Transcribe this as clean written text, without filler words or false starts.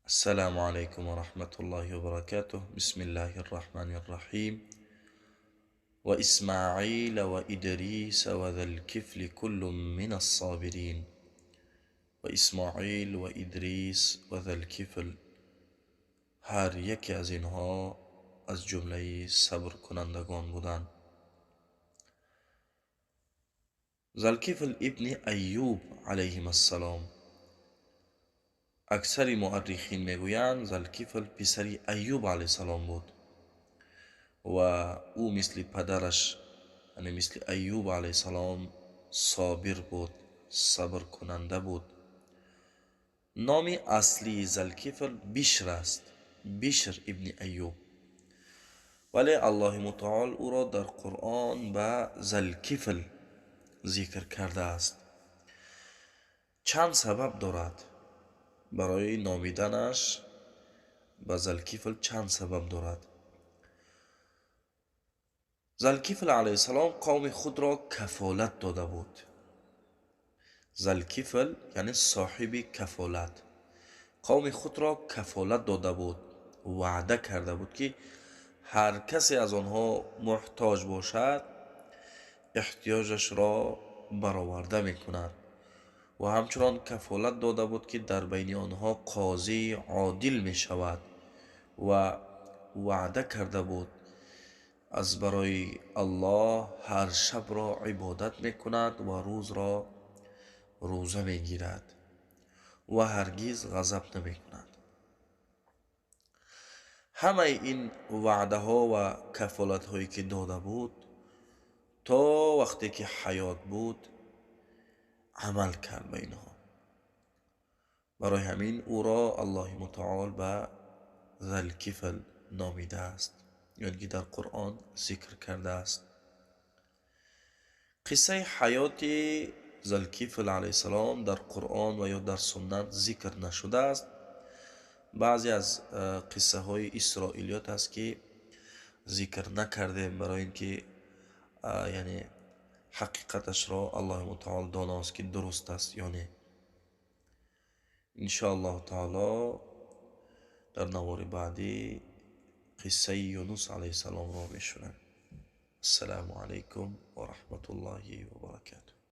Ассалому алайкум ва раҳматуллоҳи ва баракатуҳ. Бисмиллоҳир раҳмонир раҳим. Ва Исмоила ва Идриса ва Залкифли куллун минас собирин. Ва Исмоил ва Идрис ва Залкифл, ҳар яке аз инҳо аз ҷумлаи сабркунандагон буданд. Залкифл ибни Айюб алайҳим ассалом. Аксари муаррихин мегӯянд, Залкифл писари Айюб алайҳиссалом буд ва ӯ мисли падараш, яъне мисли Айюб алайҳиссалом, собир буд, сабркунанда буд. Номи аслии Залкифл Бишр аст, Бишр ибни Айюб, вале Аллоҳи мутаол ӯро дар Қуръон ба Залкифл зикр кардааст. Чанд сабаб дорад барои номиданаш ба Залкифл, чанд сабаб дорад. Залкифл алайҳиссалом қавми худро кафолат дода буд. Залкифл яъне соҳиби кафолат. Қавми худро кафолат дода буд, ваъда карда буд, ки ҳар касе аз онҳо муҳтоҷ бошад, эҳтиёҷашро бароварда мекунад. Ва ҳамчунон кафолат дода буд, ки дар байни онҳо қозии одил мешавад ва ваъда карда буд, аз барои Аллоҳ ҳар шабро ибодат мекунад ва рӯзро рӯза мегирад ва ҳаргиз ғазаб намекунад. Ҳамаи ин ваъдаҳо ва кафолатҳое ки дода буд, то вақте ки ҳаёт буд, амал кард ба инҳо. Барои ҳамин ӯро Аллоҳи мутаол ба Залкифл номидааст, ё ин ки дар Қуръон зикр кардааст. Қиссаи ҳаёти Залкифл алайҳиссалом дар Қуръон ва ё дар суннат зикр нашудааст. Баъзе аз қиссаҳои исроилиёт аст, ки зикр накардем, барои ин ки яъне ҳақиқаташро Аллоҳи мутаол доност, ки дуруст аст ё не. Иншоаллоҳу таоло дар навори баъдӣ қиссаи Юнус алайҳиссаломро мешунавем. Ассалому алайкум ва раҳматуллоҳи ва баракатуҳ.